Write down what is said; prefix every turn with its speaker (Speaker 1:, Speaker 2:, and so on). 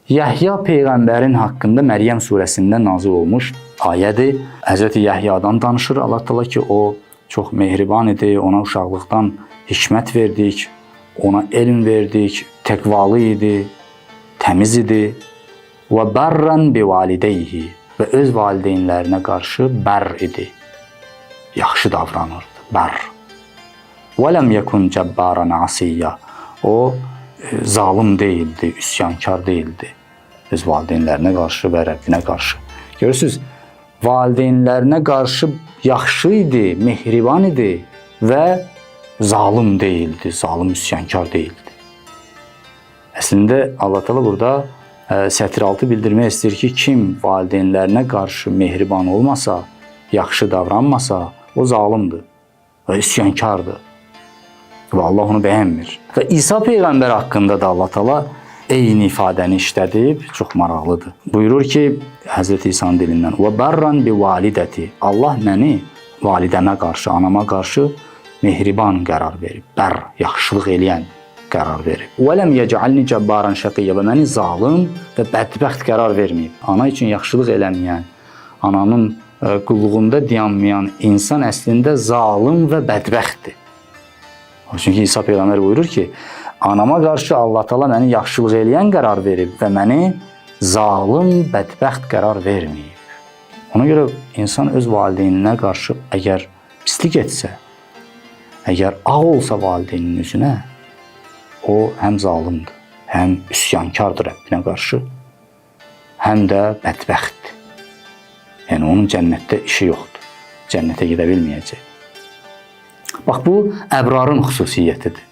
Speaker 1: Yəhya peyğəmbərin haqqında Məryəm surəsində nazil olmuş ayədir. Həzrəti Yəhyadan danışır Allah Taala ki, o çox mehriban idi, ona uşaqlıqdan hikmət verdik, ona elm verdik, təqvalı idi, təmiz idi. Və barran bi valideyhi, və öz valideynlərinə qarşı bər idi. Yaxşı davranırdı, bər. Və ləm yekun cəbbaran asiyya. O zalım deyildi, üsyankar deyildi. Öz valideynlərinə qarşı və Rəbbinə qarşı. Görürsüz, valideynlərinə qarşı yaxşı idi, mehriban idi və zalım deyildi, zalım üsyankar deyildi. Əslində Allah Teala burada sətir altı bildirmək istəyir ki, kim valideynlərinə qarşı mehriban olmasa, yaxşı davranmasa, o zalımdır və üsyankardır. Və Allah onu bəyənmir. Və İsa peyğəmbər haqqında da Allah Teala eyni ifadəni işlədib, çox maraqlıdır. Buyurur ki, Həzrəti İsa'nın dilindən: "Və barran bi validəti." Allah məni validəmə qarşı, anama qarşı mehriban qərar verib. Bər, yaxşılıq eləyən qərar verib. "Və ləm yec'alni cəbbaran şəqiyyə." Və məni zalım və bədbəxt qərar verməyib. Ana üçün yaxşılıq eləməyən, ananın qulluğunda dayanmayan insan əslində zalım və bədbəxtdir. Çünki İsa peyğəmbər buyurur ki, anama qarşı Allah Taala məni yaxşılıq eləyən qərar verib və məni zalım, bədbəxt qərar verməyib. Ona görə insan öz valideyninə qarşı əgər pislik etsə, əgər ağ olsa valideyninin üzünə, o həm zalımdır, həm üsyankardır Rəbbinə qarşı, həm də bədbəxtdir. Yəni onun cənnətdə işi yoxdur. Cənnətə gedə bilməyəcək. Bax bu əbrarın xüsusiyyətidir.